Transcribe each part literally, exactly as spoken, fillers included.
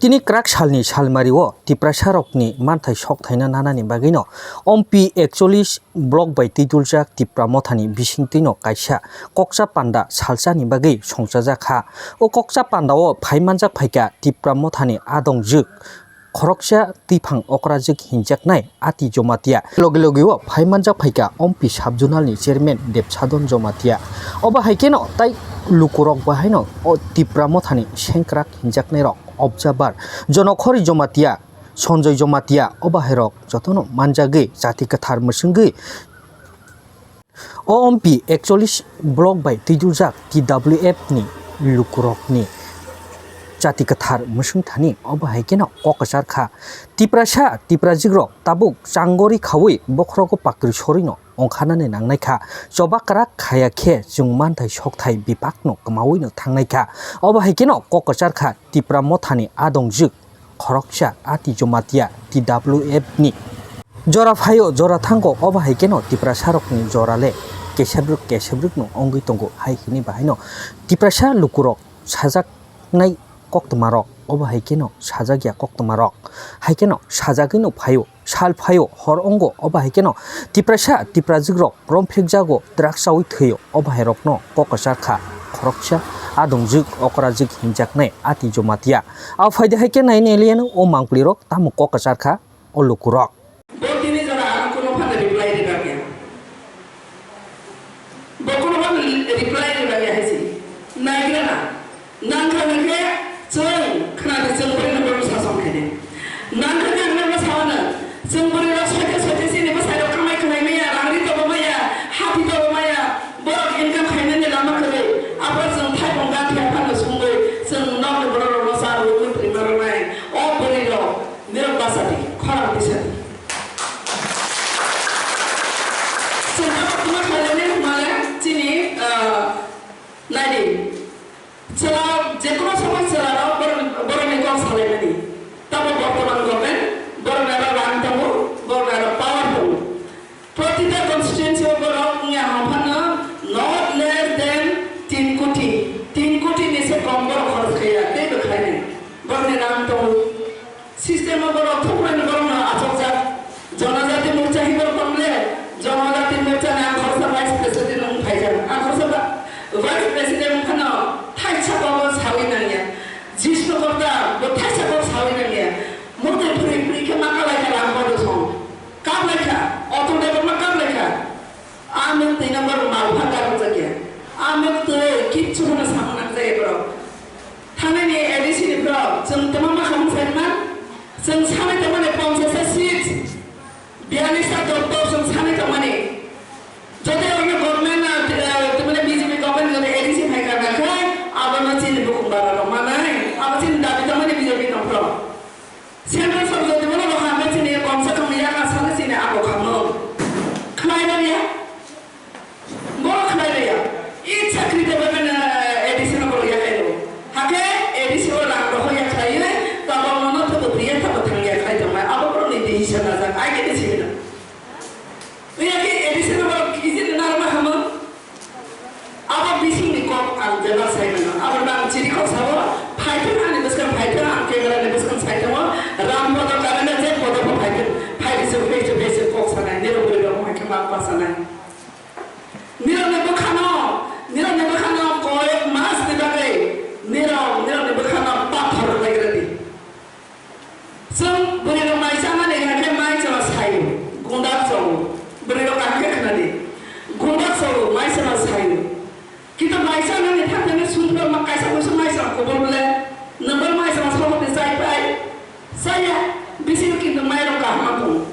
Tini kwrak salni salmario Tiprasarokni manthai sok thaina nanani bagwino Ompi ekchollis block bai twiduljak Tipra Mothani bisingtwino kaisa koksa panda salsani bagwi songchajak kha. O koksa pandao phai manjak phaikha Tipra Mothani adongjwk khoroksa twiphang okrajwk hinjaknai Ati Jomatia. Logi logi o phai manjak phaikha Ompi sub-zonal ni chairman Debsadon Jomatia. Obo hai kheno tai lukurok bahaino o Tipra Mothani sengkrak hinjaknairok observer Jonokhori Jomatia, Sonjoy Jomatia, obo hairok jotono manjagwi chati kwthar mwswngwi O Ompi ekchollis block bai twiduljak T W F ni lukurokni chati kwthar mwswngthani obo hai kheno kok kwchar kha. Tiprasa, Tiprajikrok tabuk changori khaui bokhorogo pakri sorino ongkharnani nangnai kha. Choba kwrak khaya khe chwng manthai sokthai bipakno kwmawino thangnai kha. Obo hai kheno kok kwchar kha Tipra Mothani adongjwk khoroksa Ati Jomatia T W F ni. Jora phaio, jora thango, obo hai kheno Tiprasarokni jora le kesebrwk kesebrwkno wngwi tongo, hai hwnwi bahaino Tiprasa lukurok sajaknai koktwmarok, obo hai kheno sajakya koktwmarok, hai kheno sajagwino phaio, sal phaio, hor wngo, obo hai kheno Tiprasa, Tiprajikrok romphikjago, drugs chaui thwio, obo hai rokno kok kwchar kha khoroksa adongjwk okrajwk hinjaknai Ati Jomatia. Abo phaide hai khe nai neliano o mangpli rok tamo kok kwchar kha o lukurok. Bo tini jora ano kuno phano reply rwjakya. Bo kuno phano reply rwjakya hai se. Naigra na. Nangkha hwnkhe chwng khnadi, chwng bwrwino bwrwino sason khaidi. Nangkha hwnkhe ang nono sawano, chwng bwrwirok soite soite chini bwsairok kamai khlai maya, rang ri tobo maya, hati tobo maya, borok income khainani lama kwrwi. Abo chwng thaipung ganthi aphano sungwi chwng nokni bororokno cha rwui muitrwi ma rwnai. O bwrwirok, nirok bachadi, khorang tisadi. Chwng abo kwma khlainani hwnmale chini, ah, naidi. Chwla, jekono somoi chwlarok borokni, borokni kok salaimani. Tamo bortoman government, borokni aro rang tongo, borokni aro power tongo. Protita constituency o borok wngya hwnphano not less than tin koti, tin koti ni se kom borok khorch khaiya, teibo khlainai. Borokni rang tongo. System o borok thukrani borokno achukjak. Jonojati Morcha hinwi borok tongmole, Jonojati Morcha ni ang khoroksa vice president wng phaijak. Ang khoroksa ba-, vice president wng phano thaisa kok sawi nangya. Jishnu Kokta bo thaisa kok sawi nangya. Murtwi phuri phuri khe ma kalaikha rang bodo song. Kaplaikha, auto driver ma kaplaikha. A mwktwi no borok malpha karokjakya. A mwktwi kichu phano samung nangjakya borok. Thangnani A D C ni borok chwng tama ma khamung sai man? Chwng sanai tongmani ponchash ta seat, biyalish ta doptor chwng sanai tongmani. Jodi oroni government, ah, eh, tongmani B J P government jodi A D C phai kana khe, abono chini bukhung bara rok manai, abo chini dabi tongmani B J P tongphro. Central sorkar jodi bono bo hamle chini komsa kom yakha sale chini abo khamung. Khlai rwya. Borok khlai rwya. Icha kri de bana A D C no borok yakhai rw. Hakhe A D C o rang rohor yakhlaiwi tabok no no thobo priya thabo thang yakhlai tongmai. Abo borok ni decision najak. Ai khe decision. Oya khe A D C no borok easy no narwkma hamung. Abo bisingni kok ang bebak sai mano. Abo ang chiri kok sabo, phaithwng ani bwskang phaithwng, ang camera ni bwskang sai tongo. Ram podo karena je podo pho phaithwng. Phaidi se face to face kok sanai, nirok bwrwi rok hai khe mak pa sanai. Nirok ni bwkhano, nirok ni bwkhano koyek mas ni bagwi, nirok, nirok ni bwkhano pathor lai rwdi. Chwng bwrwi rok mai chamani hwnkhe mai chama saio, gundak chao. Bwrwi rok kaham khe khna di. Gundak chao, mai chama saio. Kintu mai chamani thangthani sumphro ma kaisa kusu mai chama kubul bole, nwng bo mai chama sohor ni chai pai. Chaya, bisingo kintu mai rok kaham tongo.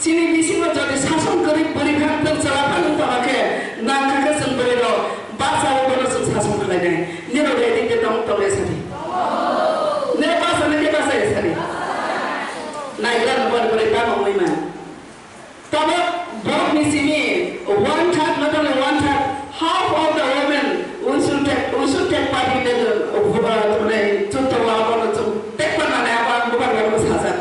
Chini bisingo jodi sason kwrwi bwrwi phang twk chwla phang wng tongma khe, nang kha khe chwng bwrwi rok bachao bono chwng sason khlai nai. Nino ready khe tong tong ya sadi. Ne basa ne khe basa ya sadi. Naigra no bor bwrwi tamo wngwi man. Tabo borok ni simi one third, not only one third, half of the women, we should take, we should take part in the, uh, uh, mane, chutto abono chwng tekma nani abo ang bubar bai sajak.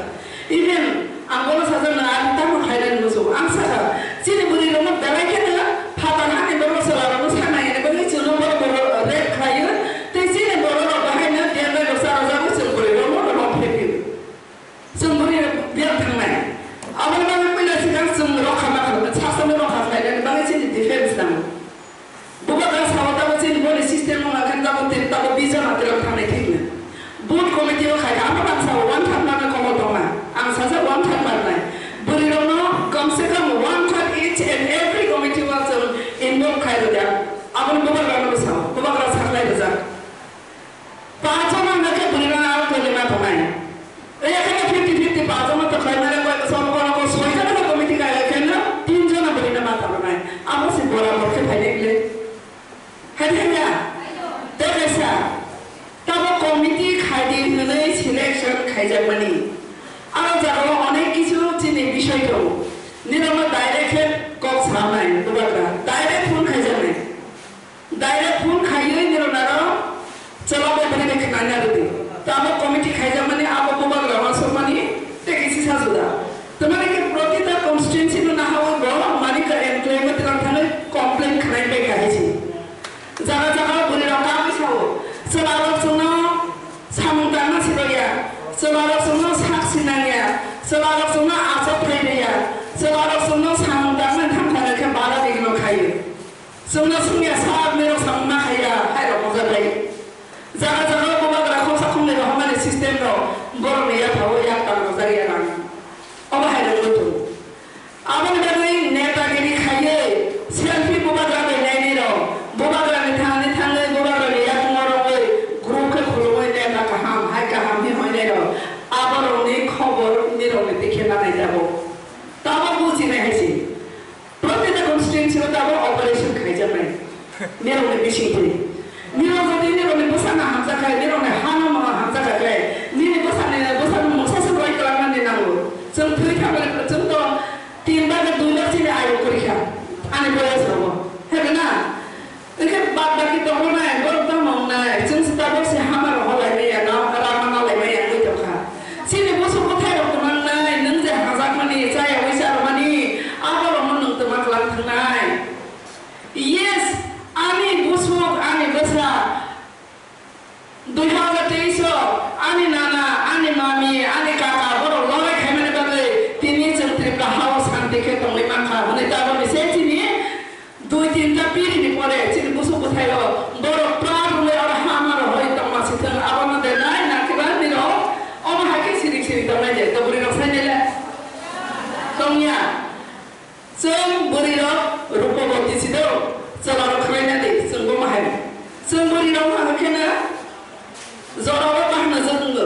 Even ang bono sajak na ang tamo khainani muchung. Ang saka, chini bwrwi rokno belai kheno phatar hani borok chwla rokno sanai hwnwi bagwi chwngno borok borok rape khlaio. Tei chini borok rok bahai no tiyan bai rok cha rwjago chwng bwrwi rokno Tio khai kha, amo bangsa one third manna komo tongma. Ang sajak one third mannai. Bwrwi rokno kom se kom one third each and every committee o chwng involve khai rwdi. Aboni bubagra no bwsao, bubagra saklai rwjak. Pachjona hwnkhe bwrwi rok aro kwrwi ma tongnai. Ekheno fifty fifty pachjona to khlai mane koi bwsao kono ko soijona committee khai ekheno tinjona bwrwi no ma tongnai. Abo se borabor khe phainai le. Hai hai ya. Tei kaisa. Tabo committee khaidi hwnwi selection khaijakmani. Aro jagao onek kisu chini bisoi tongo. Nirokno direct khe kok sanai bubagra. Direct phone khaijaknai. Direct phone khaiwi nirok naro chwla bai bwrwi bai khnana rwdi. Tamo committee khaijakmani abo bubagra uansukmani tei kisi sajuda. Tamani khe protita constituency no nahawi bo mani ka enclave twlang thangwi complain khnai bai kahai se. Jaga jaga bwrwi rok kagwi sao. Chwla rok chwngno samung tangna sirokya. Chwla rok chwngno sak sinangya. Chwla rok chwngno achok phaiya. Chwla rok chwngno samung tangna thang thang khe bara digno khaio. Chwngno swngya sak nirok samung ma khaiya, hai rok mojak bai. Jaga jaga bubagra khoksa khoknwi rohormani system rok borokni yaphao yak tang rwjak ya nang. Obo hai rok muitu. Aboni bagwi netagiri khaiwi selfie bubagra bai nainai rok. Bubagra ni thangni thangwi bubagra ni yakung o rogwi group khe khulumwi neta kaham, hai kaham hi hoinai rok. Aborokni khobor nirokni tikhe nanai tabuk. Tabuk bujinai hai se. Protita constituency o tabuk operation khaijaknai. Nirokni bisingtwi. Nirok jodi nirokni bwsano hamjakha, nirokni hano mano hamjakha khe, nini bwsani, bwsano mungsa se roi kwlangmani nango. Chwng thwi thangmani, chwng to tin ba dui lakh chini ayu kwrwi kha. Ani boyas rogo. Hebe na? Hwnkhe bad baki tongo nai, borok tamo wngnai? Chwng se tabuk se hama rohor lai maya, na, rama na lai maya wngwi tongkha. Chini busu bwthai rok kwmang nai, nwng je hamjakmani, chaya wi charwmani, abo rokno nwng twma kwlang thangnai. Yes, ani busuk, ani bwsa, dui hazar teis o ani nana, ani mami, ani kaka borok lorai khaimani bagwi tini chwng Tripura ha o santi khe tongwi mankha hwnwi tabukni se chini dui tinta piri ni pore chini busuk bwthai o borok prak wngwi oro hama rohoi tongma si thwng abono de nai nakhe ba nirok omo hai khe siring siring tongnai de to bwrwi rok sai nai le tongya. Chwng bwrwi rok rupoboti si do, chwla rok khwlai na di, chwng bo ma hai. Chwng bwrwi rok ma khe na jora bo bahna jwk wngo,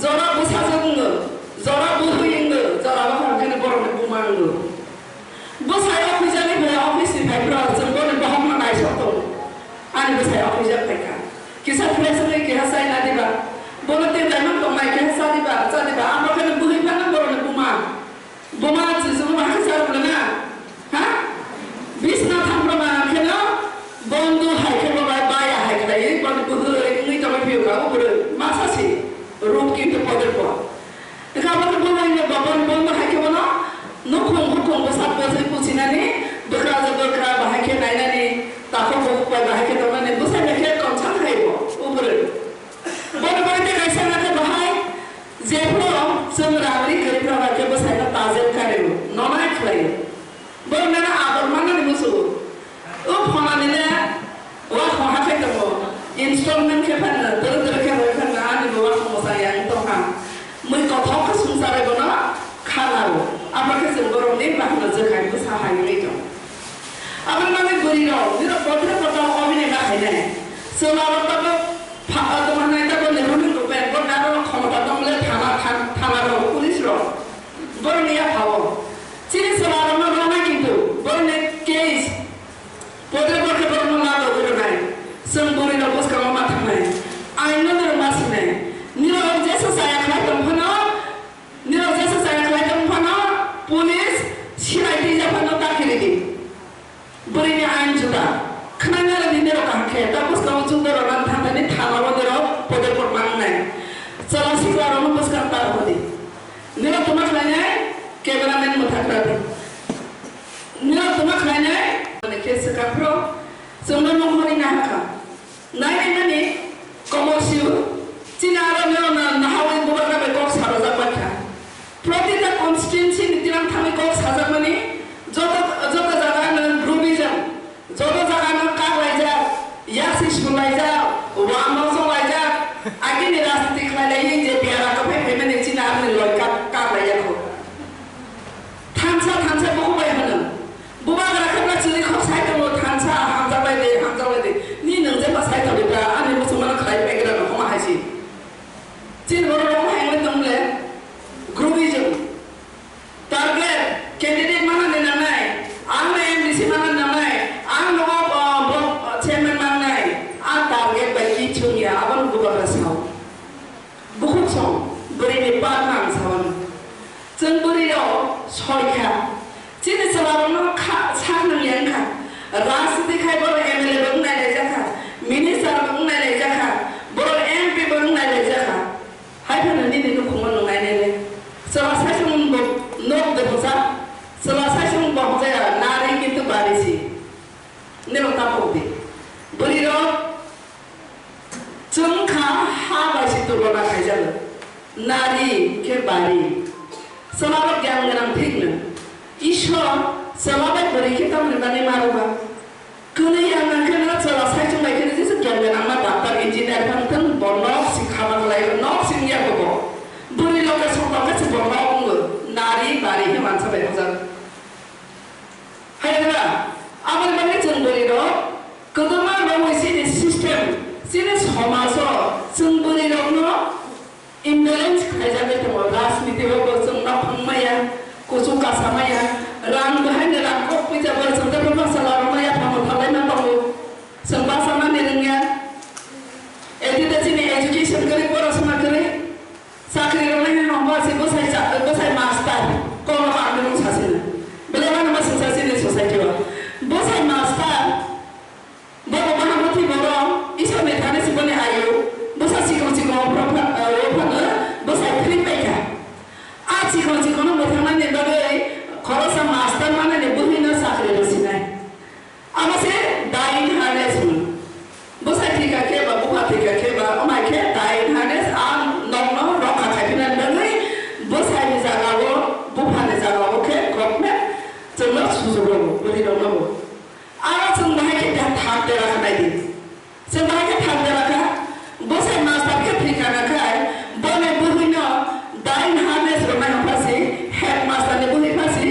jora bwsa jwk wngo, jora bwrwi wngo, jora bo ma khe na borok ni buma wngo. Bwsai o khuijak ni phai office ni phai bwrok chwng bo ni bohok no naisok tongo. Ani bwsai o khuijak phai kha. Kisa fresh wngwi keha chai na diba, bono tei laimang tong nai keha cha diba, cha diba, amo khe no bwrwi phano borok ni buma. Buma chwng chwng ma khe char bwle na? Ha? Bisna thampra ma khe no bondu hai khe bo bai baya hai khlai bo bwhwi wngwi tongwi phiyok ka o bwrwi. Ma sa si rup kintu poder po. Kha bo khe bo hai no bo bon bon hai khe bo no nukhung hukhung bwsa bwswi puchinani bwkra je bwkra bahai khe nainani takhuk bukhuk bai bahai khe tongnani bwsai bai khe tongsa khai bo o bwrwi. Boni bagwi tei kaisa wngkha khe bahai, jephru chwng rang ri kwrwi phano bai khe bwsaino tajen kari rw, nonai khlai rw. Borok nana ador mannani muchungo. O phonani le wakhong hakhai tongo, installment khe phano, dwrwk dwrwk khe rwui phano ani bo wakhongo chaya wng tongkha. Mui kothok khe swngcharwi bono khana rw. Abo khe chwng borokni bahno jwkhai bwsa hai wngwi tongo. Aboni bagwi bwrwi rok, bwrwi rok bodre bodol obini ma khainai. Chwla rok tabuk pha-, tongmani tabuk ni ruling rok bai, bo naro khomota tong le thana, than-, thana rok, police rok. Borokni yaphao. Chini chwla rokno rwnai kintu, borokni case. Bodre bodre borokno la togwi rwnai. Chwng bwrwi rok bwskango ma thangnai. Ain no nirok ma sinai. Nirok jesa chaya khlai tong phano, Nirok jesa chaya khlai tong phano police sirai twijak phano ta khiri di. Bwrwini ain juda. Khwnai nai di nirok kaham khe. Ta bwskango chudor rok nang thang thani thana o nirok podor pod mangnai. Chwla sikla rokno bwskang ta rw di. Nirok tuma khlainai cameraman mwthakra di. Nirok tuma khlainai. Mane khe swkang phro. Chwngno nung hori nahakha. Nai naimani komor sio, chini aro neo na nahawi bubagra bai kok sarajak bai kha. Protita constituency ni tilang thangwi kok sajakmani joto, joto jaga no groupism, joto jaga no kak laijak, yaksi sulaijak, wama song laijak, agini ras-, Tikhlailaiwi je biara kwphai phaimani chini aroni loi kap-, kaplaiya kho. Thansa, thansa bukhuk bai hwno. Bubagra khe ba chwrwi khok sai tongo, thansa hamjak bai de, hamjak bai de. Ni nwng je ba sai tongwi ta, ani muchungmano khlai pai gra no homa hai si. Chini borok rok hai wngwi tong le, groupism. Target, candidate manani nangnai, ang no M D C manani nangnai, ang no, uh, block, uh, chairman mangnai, a target bai kichung ya, abono bubagra sao. Bukhuk song, bwrwi ni part no ang sao. Chwng bwrwi rok soi kha. Chini chwla rok no kha, sak nang yang kha. Rajniti khai borok M L A bo wngnai laijak kha, minister bo wngnai laijak kha, borok M P bo wngnai laijak kha. Hai phano nini nukhungno nung nainai le. Chwla saichung bo nok de bwsa. Chwla saichung bo hwnjaya nari kintu bari si. Nirok ta pok di. Bwrwi rok chwng kha ha bai si tulona khaijago. Nari khe bari. Chwla rok gyan gwnang thik no. Ishwar chwla bai bwrwi khe tamni bagwi ma rw ba. Kwnwi yang nang khe no chwla saichung bai khe jesa gyan gwnang ma doctor, engineer phang thung bo nok si khama khlai nok si wngya bo bo. Bwrwi rok khe song tong khe se bo nok wngo. Nari bari khe mansa bai bujak. Hai ba, aboni bagwi chwng bwrwi rok kwbangma romwi chini system, chini somaj o chwng bwrwi rok no imbalance khlaijagwi tongo, rajniti o bo chwng nok phang maya, kuchuk kasa maya, rang bahai ni rang kok puisa bo chwng tei bwsa la rw maya, phamo thalai ma tongo, chwng basa mani rwngya. Eti da chini education kwrwi, porosona kwrwi, chakri rwnai hwnba se bwsai cha-, bwsai master, kono ba ang rung sasino. Belai mano ma swngsa chini society o. Bwsai master, Bobo bahan bwtwi borok Isor ni thani si boni ayu bwsa chikon chikon o phano bwsa thwi paikha. A chikon chikon o mwthangna ni bagwi khorosa master manani bwhwi no chakri rw sinai. Abo se dying harness hwn. Bwsa thwikha khe ba bupha thwikha khe ba wng hai khe dying harness a nok no rokha khai phinani bagwi bwsai ni jaga o bupha ni jaga o khe government chwng no sujugo bwrwi rok no bo. Aro chwng bahai khe tha-, thang tera kha nai di. Chwng bahai khe thang tera kha, bwsai master khe thwi kha na khai, boni bwhwi no dying harness rwnai hwn pha si, headmaster ni bwhwi pha si,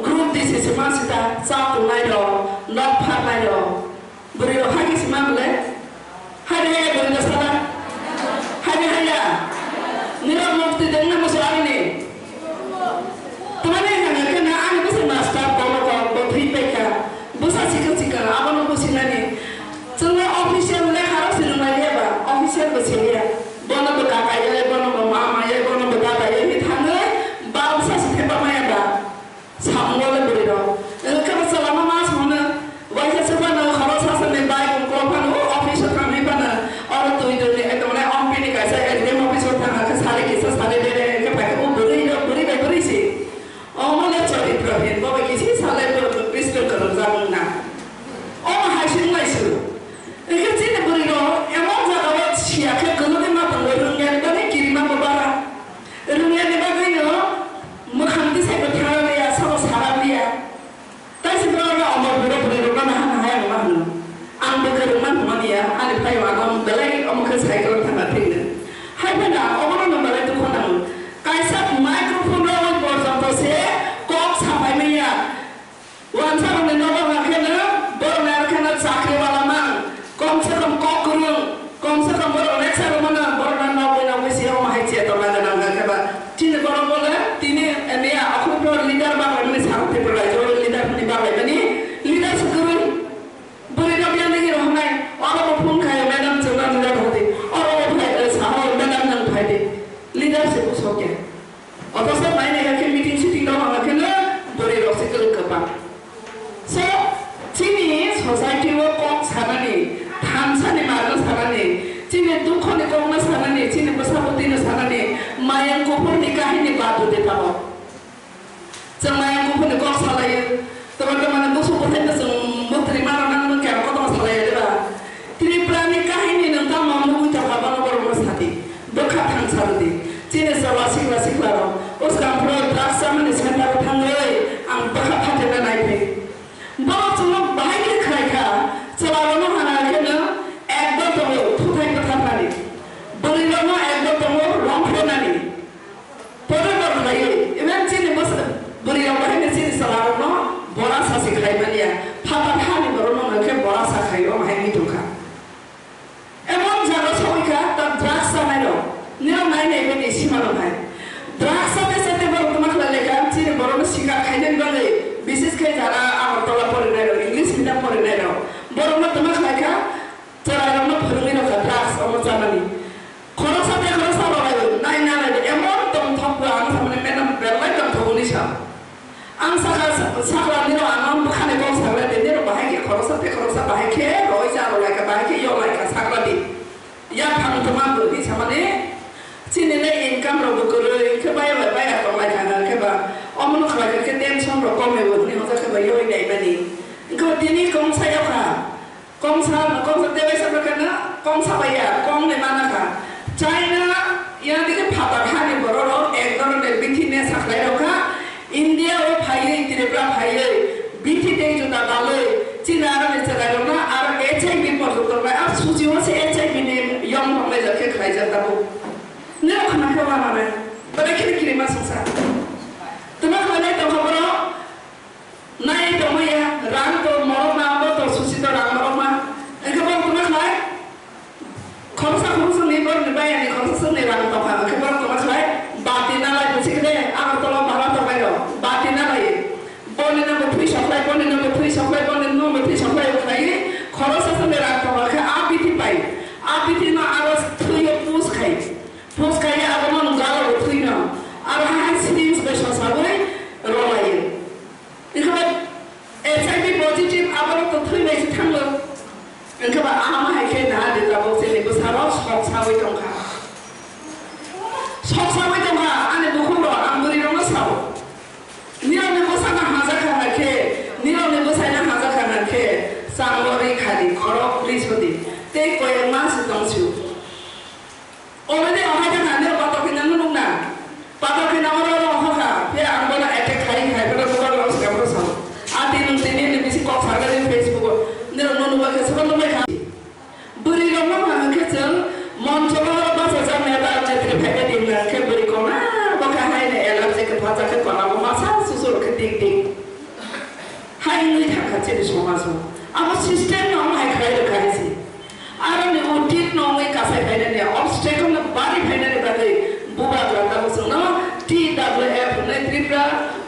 group D C si ma si ta, cha tongnai rok, nok pharnai rok. Bwrwi rok hai khe si ma bwle? Hai de hai ya bwrwi rok sala? Hai de hai ya? Nirok mukti dengna musu aroni? Tamani hwnka khe na ani bwsa master bono kok bo thwi paikha. Bwsa sikha sikha abono businani. Chwngno official lekha rok se nunglai liya ba, official bo se liya. Bono bo kaka ye, bono bo mama ye, bono bo dada ye, hi thangwi ba bwsa se thepa maya ba. Samungo le bwrwi rok. Wngkhe bo chwla ma ma songno. Waisa se phano khorok sasani bai kung kok phano o office o thangwi phano. Oro twi twi ni ekdom le M P ni kaisa exam office o thangkha sari kisa sari bere khe phaikhe o bwrwi rok bwrwi bai bwrwi se. Omo le choritra hin, bo bai kisi salai bo bisto kwrwngjak wngna. Omo hai se wnglaisio. Ekhe chini bwrwi rok emon jaga o siya khe kwlwngwi ma tongo, rwngya ni bagwi kirima bo bara. Rwngya ni bagwi no mwkhang tisai bo thara liya, sabo sara liya. Tai se borok no omo borok bwrwi rok no naha naha ya ma hwno. Ang bo kwrwng ma hwnmani ya, ani phai o ano belai omo khe cycle thangna thwino. Hai phano obono no belai dukho nango. Kaisa microphone rogwi porjonto se kok sapai manya. Wansa rokni nogo hwnka khe no borok no ar khe no chakri wala mang. Kom se kom kok kwrwng, kom se kom borok lecture rwmano borok no nogwi nogwi se omo hai chetona gwnang hwnka khe ba. Chini borok bo le tini, eh, miya akhungo leader banglaimani, South Tripura raijo leader ni banglaimani, leader se kwrwi. Bwrwi rok yang digi rok hwnai, oro bo phone khai, "Madam, chwngno leader hodi." Oro bo phai, eh, saho, "Madam, nang phai di." Leader se bwswk ya. Othocho mai nai khe meeting sitting rok hwnka khe no bwrwi rok se kwrwi kwbang. So, chini society o kok sanani, thansa ni mar no sanani, chini dukho ni kok no sanani, chini bwsa bwtwi no sanani, mayang kuphur ni kahini bad rwdi tamo. Chwng mayang kuphur ni kok salaio, tamo tamo ni busu bwthai no chwng bwtwi ma rwna no khe kotor salaio de ba. Tripura ni kahini nwng tamo nugwi tongkha, bono borok no sadi. Bwkha thangsa rwdi. Chini chwla sikla sikla rok. Bwskang phuru drugs chamani center o thangwi ang bwkha phatirna naiphai. Borok chwngno bahai khe khlai kha. Chwla rokno hana khe no ekdol tongo thuthai bwtharnani. Bwrwi rokno ekdol Asi khai mania, phatar hani borok no hwnkhe bora sa khai, o hai mi tongkha. Emon jaga sogwi kha, ta drugs chanai rok, nirok nai nai bini sima rok hai. Drugs chate chate borok tuma khlai lai kha, chini borok no sikar khainani bagwi, bises khai jara Agartala porinai rok, English medium porinai rok, borok no tuma khlai kha, chwrairokno phwrwngwi rwkha drugs omo chanani. Khoroksa tei khoroksa rwlaio, nai nalaio, emon tongthok bo ang samani madam belai tongthok hwnwi sa. Ang sakha sakla nirok ano bwkhani kok sakla di, nirok bahai khe khoroksa tei khoroksa bahai khe roi cha rwlaikha, bahai khe yoklaikha sakla di. Yaphang tongma bwrwi samani chini le income rok bo kwrwi khe baya bai baya tonglaikha na khe ba omono khlaikha khe tension rok kome bo hwnwi hojakhe ba yoi naimani. Wngkha tini kongsa yokha. Kongsa, kongsa tei waisa rwkha na, kongsa bai ya, kong ni mana kha. China, ya digi phatar hani borok rok ek dhoroner bithi ne sakhlai rok kha. India o phaiwi, Tripura phaiwi, bithi tei juda dalwi, chini aro ni chwrai rok na, aro H I V porjonto bai, a suchi o se H I V ni yong tong lai jak khe khlai jak tabuk. Nirok khna khe ma manai, belai kheno kirima songsa. Tuma khlai lai tong kha borok. Nai tongmaya, rang to morok ma, abo to susi to rang morok ma. Engkhe borok tongma khlai? Khoroksa khoroksa ni borok ni bayani khoroksa song ni rang tongkha, engkhe borok tongma khlai? Bati nalai busi khe de, Agartala bhara tongmai rok. Bati nalai. Boni no bo thwi soklai, boni no bo thwi soklai, boni no bo thwi soklai khlai. Khoroksa song ni rang tongkha khe a bithi pai. A bithi no aro thwi o pus khai. Pus khai abono nung galo bo thwi no. Aro ha ha syringe bai sosawi rolai. Wngkha ba H I V positive aborok to thwi bai se thango. Wngkha ba ahama hai khe naha de tabuk chini bwsarok sok sawi tongkha. Sok sawi tongkha ani bukhukrok ang bwrwirokno sao. Nirokni bwsano hamjakha hai khe, nirokni bwsaino hamjakha hai khe, changbo ri khadi, khorok ri sodi, tei koyang ma se tong sio. Already ohaida na, nirok patok hinna nunuk na. Patok hinna oro oro oha kha. Phiya ang bono attack khai khai, bono bubar lo swkang bono sao. A tini nwng tini ni bisi kok sakha ni Facebook o. Nirok nunuk ba khe sobo nunuk bai kha. Bwrwi rok no ma hwn khe chwng moncho o bachajak neta chetri phai bai di hwn khe bwrwi kona bo kha hai ni allergy khe phacha khe kona bo masa susur khe dik dik. Hai wngwi thangkha chini somajo. Abo system no hai khlai rwkha hai se. Aroni utit no wngwi kasai phainani, obstacle no bari phainani bagwi bubagra tabuk chwngno T W F hwnwi, Tripura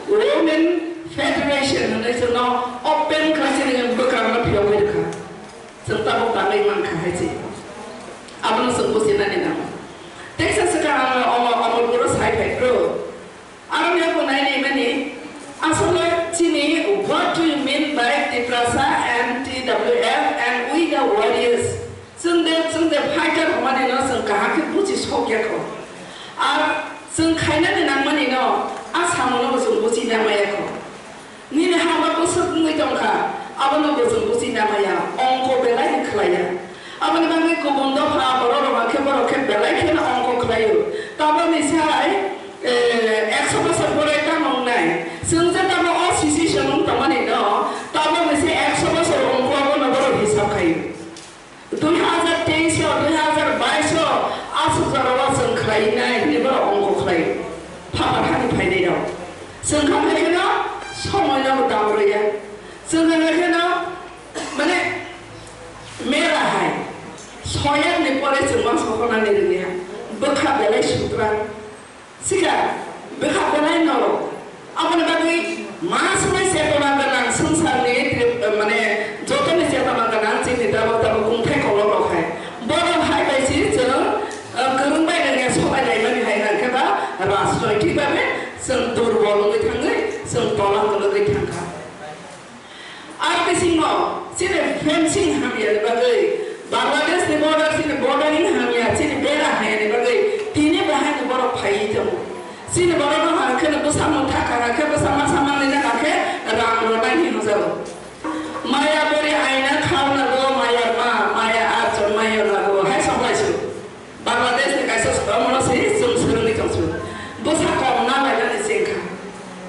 Women Federation hwnwi chwngno open khlai chini bwkang no phiyogwi rwkha. Chwng tabuk tangwi mankha hai se. Abono chwng bujinani nango. Teisa swkang ang omo, omo guro sai phai bro. Aro ni bo nai nai mani, asole chini what do you mean by Tiprasa and T W F and we the warriors? Chwng de, chwng de fighter hwnmani no chwng kaham khe buchi sok ya kho. Ar chwng khainani nangmani no a samung no bo chwng buchi na maya kho. Nini hama bwswk wngwi tongkha, abono bo chwng buchi na maya, ongko belai ni khlai ya. Aboni bagwi kubun dopha borok rok khe borok khe belai kheno ongko khlaio. Taboni sai, eh, ekso bosor pore tamo wngnai. Chwng je tamo o situation wng tongmani no, taboni se ekso bosor ongko abono borok hisab khaio. Dui hazar teis o, dui hazar bais o aswk jorao chwng khlai nai hwnwi borok ongko khlaio. Phatar hani phainai rok. Chwng kha khe kheno somoi no dam rwya. Chwng kha khe kheno Mane, mera hai, soyang ni pore chwng ma sokona ni rwgwi ha, bwkha belai sutra. Sika, bwkha belai norok. Aboni bagwi ma swmai chetona gwnang swngcharni, mane, jotoni chetona gwnang chini dabo dabo kungthai kolok rok hai. Borok hai bai si chwng, eh, kwrwng bai rwngya sobai laimani hai hwnkhe ba rajnoitik babe chwng durbol wngwi thangwi chwng tola kwlwgwi thangkha. Ar bisingo chini fencing hamya ni bagwi, Bangladesh ni border chini bordering hamya, chini bera hamya ni bagwi tini bahai ni borok phaiwi tongo. Chini borok no hwnkhe no bwsa motha kha khe bwsa masa manwi na kha khe rang rwnai hinwi hwnjago. Maya bori aina khao nago, maya ma, maya ar chon mayo nago, hai sok lai su. Bangladesh ni kaisa omono se chwng swrwngwi tongsu. Bwsa kok na lainani se wngkha.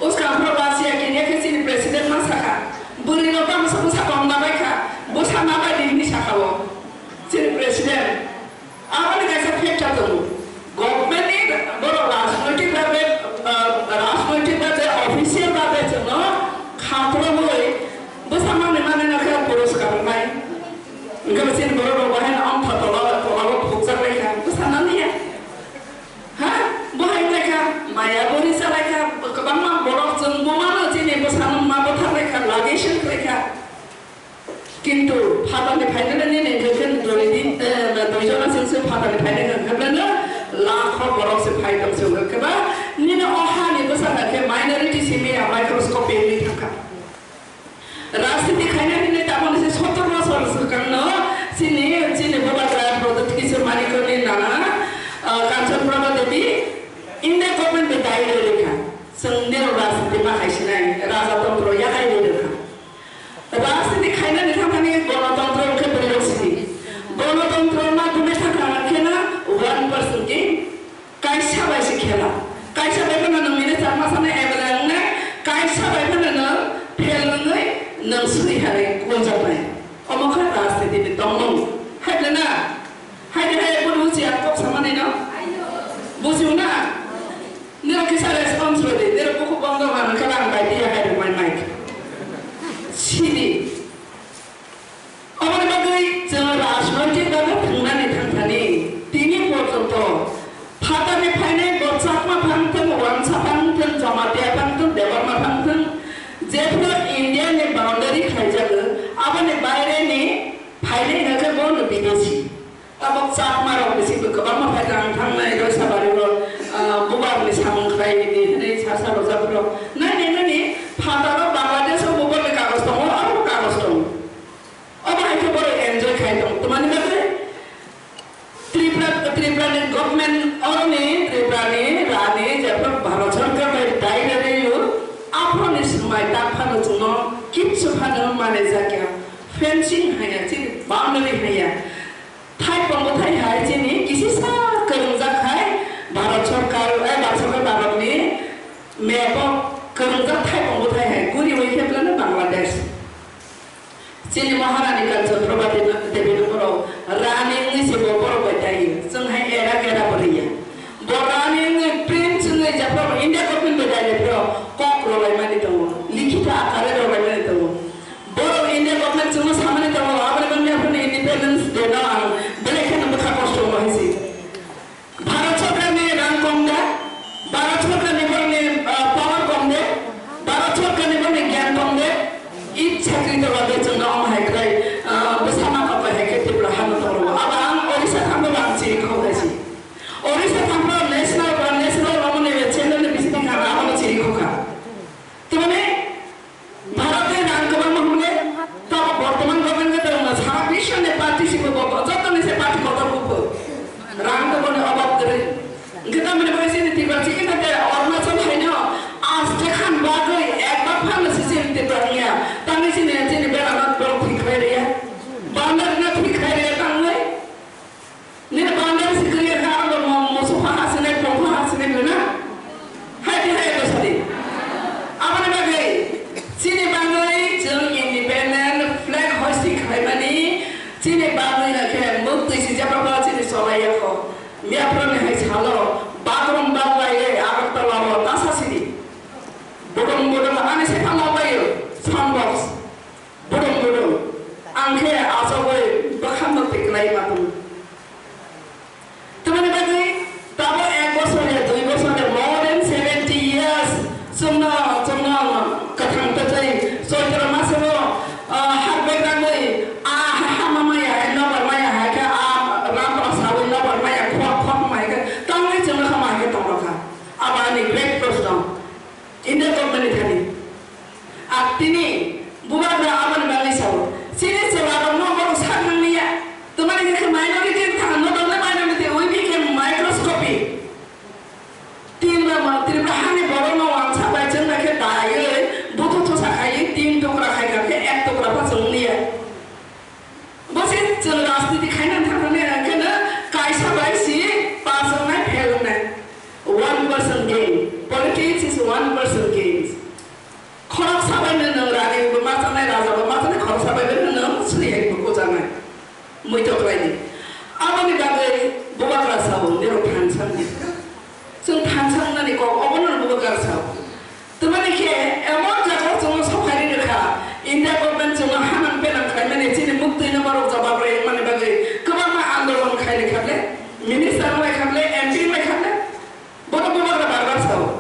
Uskang phoro Russia kini khe chini president ma sakha. Bwrwi rok tamo se bwsa kok na bai kha. Bwsa na bai di hwnwi sakha o. Chini president. Aboni kaisa factor tongo. Government ni borok rajnoitik babe, ah, rajnoitik babe, official babe chwngno khatromwi Maya buri chalaikha, kwbangma borok chwng bumano chini bwsano ma bwtharlaikha, lagation khlaikha. Kintu phatarni phainani nini hwnkhe dori din, eh, dui jona chwngse phatarni phainani hwnkhe bwleno lakho borok se phai tong se hwnkhe ba nini o hani bwsakha khe minority simi ya microscope wngwi thangkha. Rajniti khaina hinwi taboni se sottor bosor swkangno chini, chini Bubagra Pradyut Kishore Manikya ni nana, ah, Kanchan Prabha Devi India government bai dai rwkha. Chwng nirok rajniti ma khai sinai, rajatantro yakhai rwkha. Rajniti khainani thangthani Ganatantro wngkhe bwrwi rok sidi. Ganatantro ma dumui thangthang khe na one person game. Kaisa bai se khela. Kaisa bai phano nwng minister masa nai M L A wngnai, kaisa bai phano nwng fail wngwi nwng suri hai gunjaknai. Omo khe rajniti ni tongmung. Hai de na? Hai de hai bono buji ang kok samani no? Bujiu na? Nirok kisa response rwdi, nirok bukhuk bongdo hwn khe ang bai diya hai rwmai mic. Sidi. Oboni bagwi chwng rajnoitik bagwi thwngnani thangthani tini porjonto phatarni phainai bo Chakma phangthwng, Wangsa phangthwng, Jamatia phangthwng, Debbarma phangthwng, jephru India ni boundary khaijago, aboni baireni phainai hwnkhe bono bidesi. Tabok Chakma rok bisi kwbangma phai tang thangnai Roisabari o, ah, bubarni samung khlai di hwnwi sasa rojak rok. Nai nai nani phataro Bangladesh o bubarni kagoj tongo, aro kagoj tongo. Obo hai khe borok enjoy khai tong. Tamani bagwi Tripura, Tripura ni government, oroni Tripura ni rani jephru Bharat Sarkar bai dai rwrwi o, aphuru ni swmai tak phano chwngno kichu phano manai jakya. Fencing haiya, chini boundary haiya. Thai tongo thai hai chini kisisa kwrwngjak hai Bharat Sarkar, eh, Bharat Sarkar, Bharat ni map o kwrwngjak thai tongo thai hai guri wi khe plano Bangladesh. Chini Maharani Kanchan Prabha Devi, Devi no borok rani wngwi se bo borok bai dai. Chwng hai era kera bo riya. Bo rani wngwi prince wngwi jephru India government bai dai phru kok rwlai mani tongo. Likhita akare rwlai mani tongo. Borok India government chwngno samani tongo, aboni bagwi aphano Independence Day no ang belai kheno bwkha kosto wngo hai se. Bharat Sarkar ni rang kom de, Bharat Sarkar ni borok ni, ah, power kom de, Bharat Sarkar ni borok ni gyan kom de, id chakri to lade chwngno omo hai khlai, ah, bwsa ma kok bai hai khe Tripura hano tong rwo. Abo ang Orissa thangbo ang chiri kho hai se. Orissa thangbo national, national omo ni channel ni bising thang abono chiri kho kha. Tamani Bharat ni rang kwbangma hwnle, tabok bortoman government ni tongma sara biswni party sibo bo, joto ni se party kotor buphu. Rang to boni obab kwrwi. Hwnkhe tamoni bagwi chini Tripura chikon khe Arunachal haino aste khan bagwi ekbar phano se chini Tripura niya. Tangwi chini, chini bera no borok thik khlai riya. Bana rina thik khlai riya tangwi. Nini boundary si kwrwi kha, abo mo-, moso pha ha sini, pong pha ha sini, nuna? Hai di hai eko sadi. Aboni bagwi, chini bagwi chwng independent flag hoisting khlaimani, chini bagwi no khe mwktwi si jebra pha chini cholai ya kho. Miyaphuru ni hai salo, bathroom bag bai, Agartala o tasa sidi. Bodong bodong ani se pha lok bai o, sound box. Bodong bodong. Ang khe achogwi bwkha mwktwi kwlai ma tong. Tamoni bagwi tabo ek bosor ya, dui bosor ya, more than seventy years chwngno, chwngno kwthang twtwi Choitro masogo, ah, hak bekrangwi, ah, ha, ha, ma maya, hai nobar maya, hai khe, ah, rampra sawi nobar maya, khwak, khwak ma hai khe, tangwi chwngno kha ma hai khe tong rokha. Abo ani great proshno. India government ni thani. Ak tini bubagra aboni bagwi sao. Chini chwla rok no borok sak nang liya. Tamani khe minority thang no dole minority we became microscopy. Tin ba ma Tripura hani borok no wangsa bai chwng bai khe dayoi buthu thusa khai tin tukra khai kha khe ek tukra pha chwng liya. Bo se chwng rajniti khaina thangmani hwnkhe no kaisa bai si pass wngnai, fail wngnai. One person game. Politics is one person games. Khoroksa bai no nwng rani bo machanai, raja bo machanai, khoroksa bai no nwng sri hai bo kuchanai. Muito khlaidi. Aboni bagwi bubagra sao, nirok thansa di. Chwng thansa wngnani kok obono bubagra sao. Tamani khe emon jaga o chwngno sokhairwi rwkha, India government chwngno hanang penang khlaimani chini muktwino borok jobab rwmani bagwi kwbangma andolon khai rwkha le, minister wnglaikha le, M P wnglaikha le, bono bubagra bar bar sao.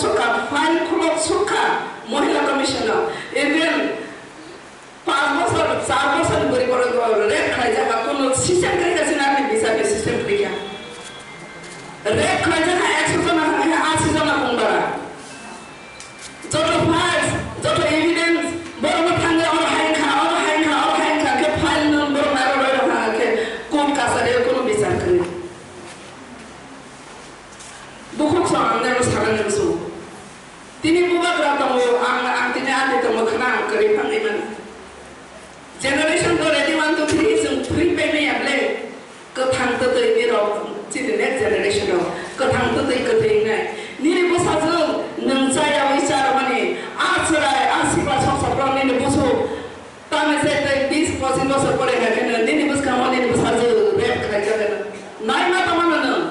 sukha, file khulok sukha, Mohila Commission o. Even panch bochor, char bochor ni bwrwi borok rape khlaijak, kono system kwrwi kha chini arni bisar ni system kwrwi kha. Rape khlaijak kha ekso jona thangkha ashi jona kung bara. Joto files, joto evidence, borok no thangwi oro hai kha, oro hai kha, oro hai kha, khe file no borok naro roi rok ha khe court kachari o kono bisar kwrwi. Bukhuk song ang nero sana nero so. Tini bubagra tongo, ang, ang tini ati tongo khna ang kwrwi phangwi mano. Generation go ready one two three chwng thwi paimaya ble. Kwthang twtwi nirok chini next generation rok kwthang twtwi kwthwi wngnai. Nini bwsajwk nwng chayawi charwmani a chwrai a sikla songsakrok nini busu tangwi se tei bis pochis bosor pore hai kheno nini bwskango nini bwsajwk rape khlaijak heno. Naima tongmano nwng?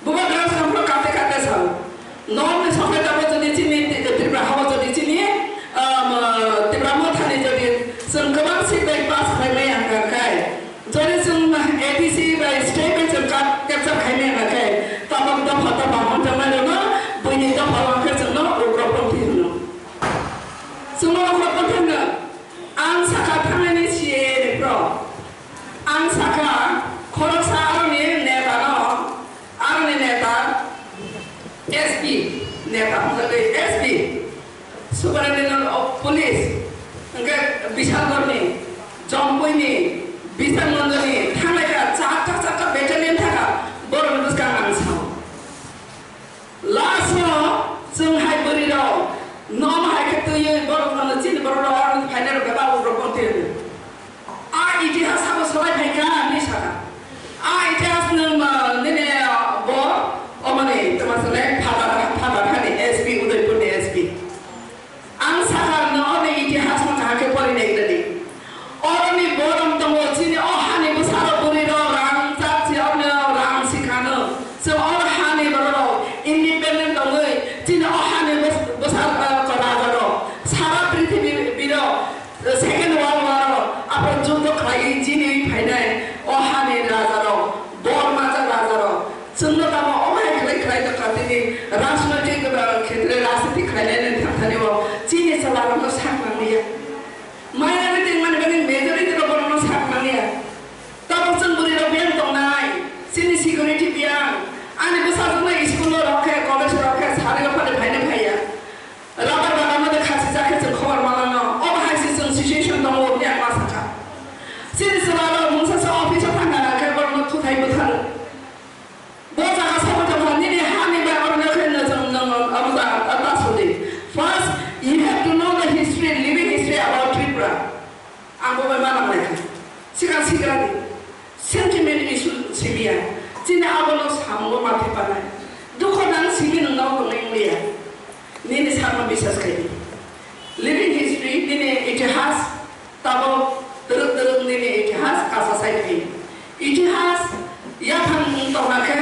Bubagra samphro kate kate sao. Norok ni sophai tabuk jodi chini Tripura hao jodi chini, um, Tipra Mothani jodi chwng kwbang seat bai pass khlai maya hwnkha khai, jodi chwng A D C bai state bai chwng ka-, capture khai maya hwnkha khai, tabuk dopha dopha hwn tongmani rwno, buini dopha hwnkhe chwngno ugrok panthi hwno. Chwngno ugrok panthi hwno. Ang sakha thangnani C A A ni pro. Ang sakha khoroksa aroni neta no, aroni neta S P neta hwnjagwi S P, Superintendent of Police, hwnkhe Bishalgarhni, Jompuini, Bishalganjni thanglai kha, chakka chakka battalion thaka, borokni bwskang ang sao. Last o chwng hai bwrwi rok nom hai khe twiwi borok no chini borok rok aro phainai rok bebak rok bo twiwi. A itihas sabo solai phai kha hinwi sakha. A itihas nwng ma nini bo omoni tama sale father father hani S P Udaipur ni S P. Ang sakha no oro itihas no kaham khe pori nai gradi. Oroni borom tongo chini o hani bwsarok bwrwi rok rang chak si oroni rang sikhano. Chwng oro hani borok rok independent tongwi chini o hani bwsarok raja rok sara prithibi biro second world war o aphro juddo khlaiwi jini phainai o hani raja rok bor machak raja rok. Chwngno tamo omo hai khlai khlai tongkha tini rajnoitik khetre rajniti khlainani thangthani o chini chwlarokno sak nangya. Minority mani bani majority rok bono sak nangya. Tabuk chwng bwrwi rok biyang tongnai, chini security biyang. Ani bwsajwkno school o rok khe, college o rok khe, sari rok phano phaina phaiya. Rubber bagan no de khasi jak khe chwng khobor manano. Obo hai se chwng situation tongo hwnwi ang ma sakha. Chini chwlarok mungsa se office o thangna khe borokno thuthai bwtharo. Bo jaga sabo tongkha, nini hani bai oro nokhe nwng, nwng, abo jaga ta sodi. First, you have to know the history, living history about Tripura. Ang bo bai manang lai kha. Sikang sigra di. Sentiment issue simiya. Chini abono samungo mathe panai. Dukho nang simi nwng nao tongwi wngya. Nini sakno bisas khai di. Living history, nini itihas, tabok twrwk twrwk nini itihas kasa sai phi. Itihas yaphang tongna khe